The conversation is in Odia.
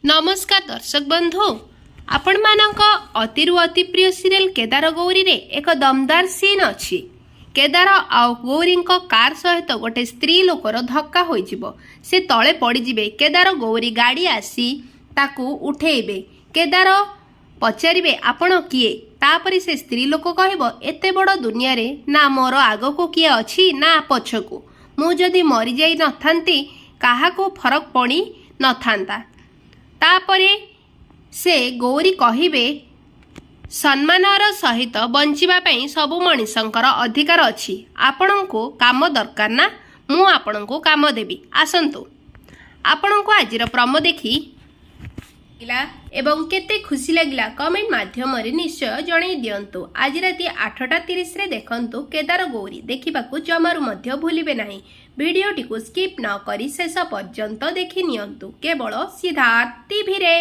ନମସ୍କାର ଦର୍ଶକ ବନ୍ଧୁ, ଆପଣମାନଙ୍କ ଅତିରୁ ଅତି ପ୍ରିୟ ସିରିଏଲ କେଦାର ଗୌରୀରେ ଏକ ଦମଦାର ସିନ୍ ଅଛି। କେଦାର ଆଉ ଗୌରୀଙ୍କ କାର୍ ସହିତ ଗୋଟେ ସ୍ତ୍ରୀ ଲୋକର ଧକ୍କା ହୋଇଯିବ। ସେ ତଳେ ପଡ଼ିଯିବେ। କେଦାର ଗୌରୀ ଗାଡ଼ି ଆସି ତାକୁ ଉଠେଇବେ। କେଦାର ପଚାରିବେ, "ଆପଣ କିଏ?" ତାପରେ ସେ ସ୍ତ୍ରୀ ଲୋକ କହିବ, "ଏତେ ବଡ଼ ଦୁନିଆରେ ନା ମୋର ଆଗକୁ କିଏ ଅଛି ନା ପଛକୁ। ମୁଁ ଯଦି ମରିଯାଇ ନଥାନ୍ତି, କାହାକୁ ଫରକ ପଡ଼ି ନଥାନ୍ତା।" ତାପରେ ସେ ଗୌରୀ କହିବେ, "ସମ୍ମାନର ସହିତ ବଞ୍ଚିବା ପାଇଁ ସବୁ ମଣିଷଙ୍କର ଅଧିକାର ଅଛି। ଆପଣଙ୍କୁ କାମ ଦରକାର ନା? ମୁଁ ଆପଣଙ୍କୁ କାମ ଦେବି, ଆସନ୍ତୁ।" ଆପଣଙ୍କୁ ଆଜିର ପ୍ରମୋ ଦେଖି ଲାଗିଲା ଏବଂ କେତେ ଖୁସି ଲାଗିଲା, କମେଣ୍ଟ ମାଧ୍ୟମରେ ନିଶ୍ଚୟ ଜଣାଇ ଦିଅନ୍ତୁ। ଆଜି ରାତି 8:30ରେ ଦେଖନ୍ତୁ କେଦାର ଗୌରୀ। ଦେଖିବାକୁ ଜମାରୁ ମଧ୍ୟ ଭୁଲିବେ ନାହିଁ। ଭିଡ଼ିଓଟିକୁ ସ୍କିପ୍ ନ କରି ଶେଷ ପର୍ଯ୍ୟନ୍ତ ଦେଖି ନିଅନ୍ତୁ, କେବଳ ସିଦ୍ଧାର୍ଥ ଟିଭିରେ।